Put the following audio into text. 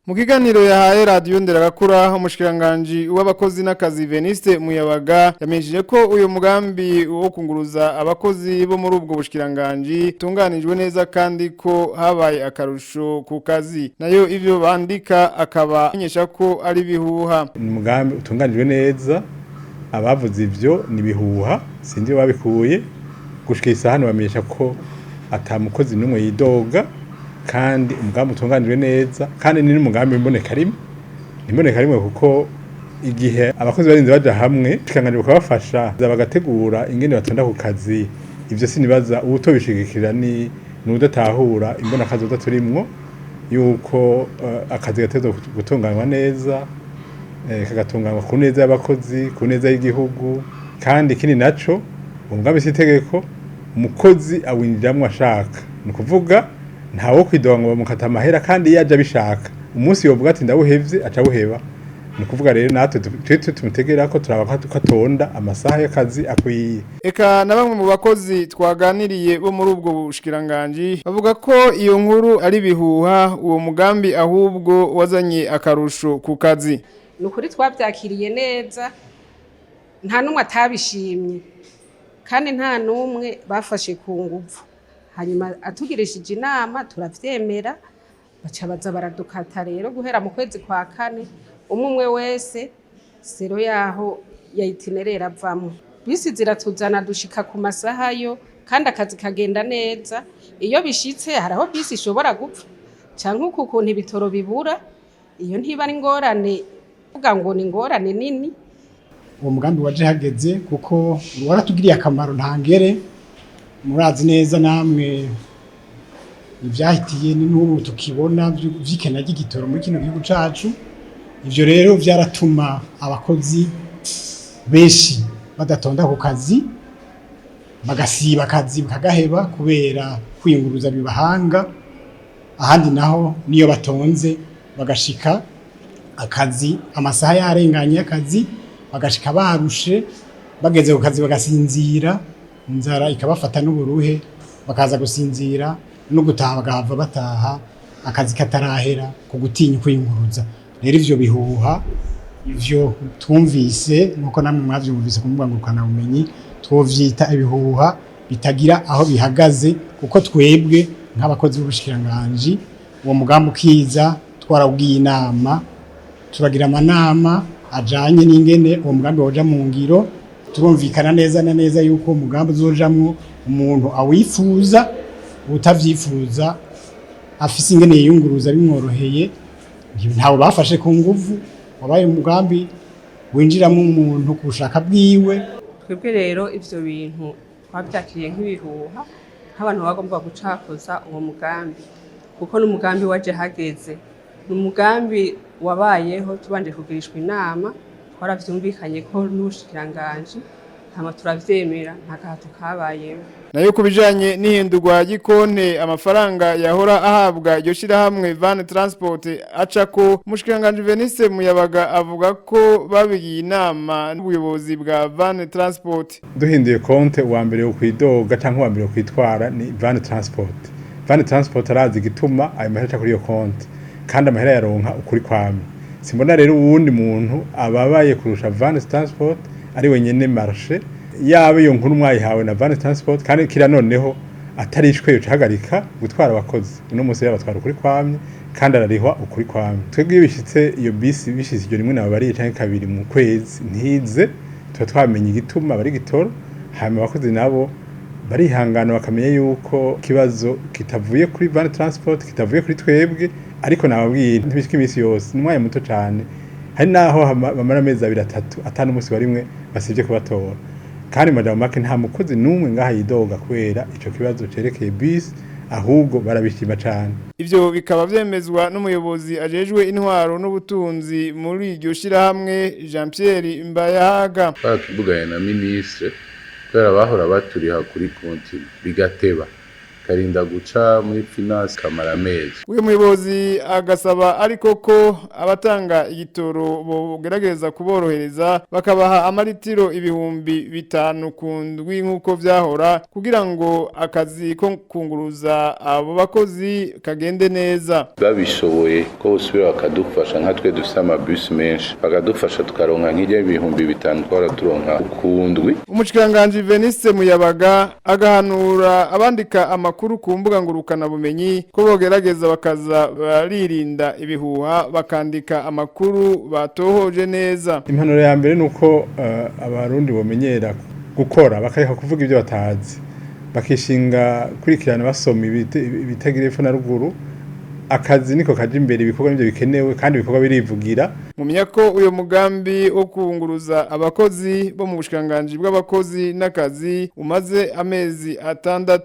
Mu kiganiro yahaye Radio Nderagakura, umushikiranganji w'abakozi n'akazi Veniste Muyabaga yamenyesheje ko uyu mugambi wo kunguruza abakozi bo muri ubwo bushikiranganji tunganijwe neza kandi ko habaye akarusho ku kazi. Nayo ivyo bandika akaba amenyesha ko ari bihuha. Ni umugambi utunganijwe neza. Abavuze ivyo ni bihuha, sinzi babikuye. Gushika isaha bamenyesha ko ata mukozi n'umwe yidoga, kandi umugambi utunganijwe neza, kandi ni n'umugambi imboneka rimwe, imboneka rimwe, kuko igihe abakozi barinze baja hamwe, ubushikiranganji bukabafasha, bagategura ingene batonda ku kazi. Ivyo sinibaza uwutobishigikira ni nudatahura imbonakazoza turimwo, yuko akazi gategerezwa gutunganywa neza, kagatunganywa ku neza y'abakozi, ku neza y'igihugu. Kandi ikindi naco, umugambi si itegeko, umukozi awinjiramwo ashaka. Ni ukuvuga ntawo kwidoga ngo bamukata amahera kandi iyo aje abishaka. Umunsi yovuga ati "Ndawuhevye", aca awuheba. Ni ukuvuga rero natwe twe tumutegera ko turaba ko atonda amasaha y'akazi akwiye. Eka na bamwe mu bakozi twaganiriye bo muri ubwo bushikiranganji bavuga ko iyo nkuru ari bihuha, uwo mugambi ahubwo wazanye akarusho ku kazi. Ni ukuri twabyakiriye neza, nta n'umwe atabishimye kandi nta n'umwe bafashe ku nguvu. Hanyuma atugirishije inama turavyemera, baca baza baradukata rero guhera mu kwezi kwa kane, umwe umwe wese selon yaho ya itinéraire avamwo. Bisi ziratuzana dushika ku masaha yo, kandi akazi kagenda neza. Iyo bishitse hari aho bisi ishobora gupfa canke uku ukuntu ibitoro bibura, iyo ntiba ari ingorane, kuvuga ngo ni ingorane nini. Uwo mugambi waje hageze kuko waratugiriye akamaro ntangere. Murazi neza namwe ivyahitiye, ni n'ubu tukibona vy'ikena ry'igitoro muri kino gihugu cacu. Ivyo rero vyaratuma abakozi benshi badatonda ku kazi, bagasiba akazi bakagaheba kubera kwiyunguruza bibahanga. Ahandi naho niyo batonze bagashika akazi amasaha yarenganye y'akazi, bagashika barushe, bageze ku kazi bagasinzira, inzara ikabafata n'uburuhe, bakaza gusinzira no gutaha bagahava bataha akazi katarahera ku gutinya kwiyunguruza. Rero ivyo bihuha, ivyo twumvise nkuko namwe mwavyumvise ku mbuga ngurukanabumenyi, twovyita ibihuha bitagira aho bihagaze, kuko twebwe nk'abakozi b'ubushikiranganji uwo mugambi ukiza twarawugiye inama, turagira amanama ajanye n'ingene uwo mugambi woja mu ngiro. Turumvikana neza na neza yuko uwo mugambi uzojamwo umuntu awifuza, utavyifuza afise ingene yiyunguruza bimworoheye. Ntawe bafashe ku nguvu, wabaye umugambi winjiramo umuntu ku bushaka bwiwe. Twebwe rero ivyo bintu twavyakiriye nk'ibihuha, nk'abantu bagomba gucafuza uwo mugambi, kuko n'umugambi waje hageze, ni umugambi wabayeho tubanje kugirishwa inama, twaravyumvikanye ko n'ubushikiranganji, hama turavyemera, nta gahato kabayemo. Nayo ku bijanye n'ihindurwa ry'ikonte amafaranga yahora ahabwa iryo shirahamwe Van Transport acako, umushikiranganji Veniste Muyabaga avuga ko babigiye inama n'ubuyobozi bwa Van Transport. Duhinduye konte, uwa mbere wo kwidoga canke uwa mbere wo kwitwara ni Van Transport. Van Transport arazi igituma ayo mahera aca kuri iyo konte, kandi amahera yaronka ukuri kwamye. Simbona rero uwundi muntu ababaye kurusha Van Transport ari wenyene marché. Yaba iyo nkuru mwayihawe na Van Transport, kandi kira noneho atarishwe yocahagarika gutwara abakozi. Uno munsi yabatwara ukuri kwamye kandi ararihwa ukuri kwamye. Twebwe iyo bishitse, iyo bisi bishitse iryo rimwe nababariye canke kabiri mu kwezi ntize, tuba twamenye igituma bari gitoro. Hanyuma abakozi nabo barihangana, bakamenya yuko ikibazo kitavuye kuri Van Transport, kitavuye kuri twebwe. Ariko nababwiye, ntibishika iminsi yose, ni umwanya muto cane. Hari naho bamara amezi 2, 3, atanu umunsi wa rimwe basivye kubatora. Kandi mu majambo make, nta mukozi n'umwe ngaha yidoga kubera ico kibazo cerekeye bisi, ahubwo barabishima cane. Ivyo bikaba vyemezwa n'umuyobozi ajejwe intwaro n'ubutunzi muri iryo shirahamwe, Jean Pierre Mbayahaga. Twaravuganye na ministre, kubera bahora baturiha kuri konti bigateba. Karinda guca muri finance kamara amezi. Uyu muyobozi agasaba ariko ko abatanga igitoro bogerageza kuborohereza bakabaha amaritiro 5000 ku ndwi nk'uko vyahora, kugira ngo akazi ko kunguruza abo bakozi kagende neza. Babishoboye ko bosubira bakadufasha nka twe dufise amabisi menshi, bakadufasha tukaronka nk'irya 5000 twara turonka ku ndwi. Umushikiranganji Veniste Muyabaga agahanura abandika amakuru ku mbuga ngurukana bumenyi ko bogerageza bakaza baririnda ibihuha, bakandika amakuru batohoje neza. Impanuro ya mbere nuko abarundi bomenyera gukora, bakareka kuvuga ibyo batazi, bakishinga kurikirana basoma ibitagira epfo na ruguru. Akazi niko kaje imbere, ibikorwa nivyo bikenewe kandi ibikorwa birivugira. Mumenya ko uyo mugambi wo kunguruza abakozi bo mu bushikiranganji bw'abakozi n'akazi umaze amezi 6.